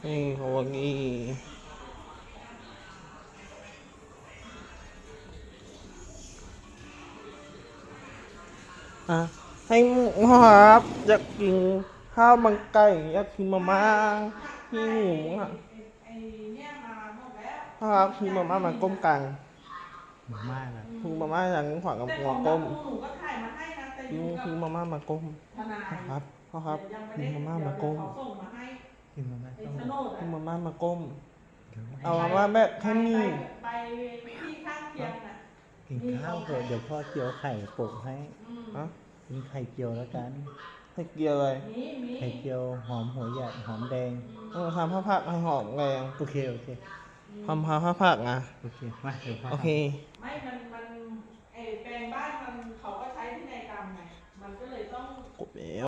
ນີ້ ເຂົາວ່ານີ້ ອ່າ ໃຫ້ໝູຮັບ ຢາກກິນຂ້າວມັນໄກ່ ຢາກກິນມາມ່າ ຫິວຫູຫະ ຮອບ ຫິວມາມ່າມາກົ້ມກັນ ມາມ່ານະ ຫິວມາມ່າຫຍັງ ຂວາງກັບຫົວກົ້ມ ຫິວ ຫິວມາມ່າມາກົ້ມ ຮອບ ຮອບ ຫິວມາມ່າມາກົ້ມ ຫິວມາມ່າ ຫິວມາມ່າມາກົ້ມ ເອົາມາມ່າແບບແຄ່ໝີ່ ໄປ ໄປທີ່ຂ້າງຄຽງນະ ກິນຂ້າວເຖາະ ດຽວພໍ່ຈຽວໄຂ່ໂປະໃຫ້ ຮະ ກິນໄຂ່ຈຽວແລ້ວກັນ ໄຂ່ຈຽວເລີຍ ມີ ມີ ໄຂ່ຈຽວຫອມຫົວໃຫຍ່ ຫອມແດງ ເອີ ທຳພາກໃຫ້ຫອມແດງ ໂອເຄ ໂອເຄ ທຳພາກນະ ໂອເຄ ມາ ດຽວພໍ່ ໂອເຄ ໄມ່ ມັນ ມັນ ເອີ ແປງບ້ານມັນ ເຂົາກໍໃຊ້ພິໄນກຳໄງ ມັນກໍເລີຍຕ້ອງ ກົບແລ້ວ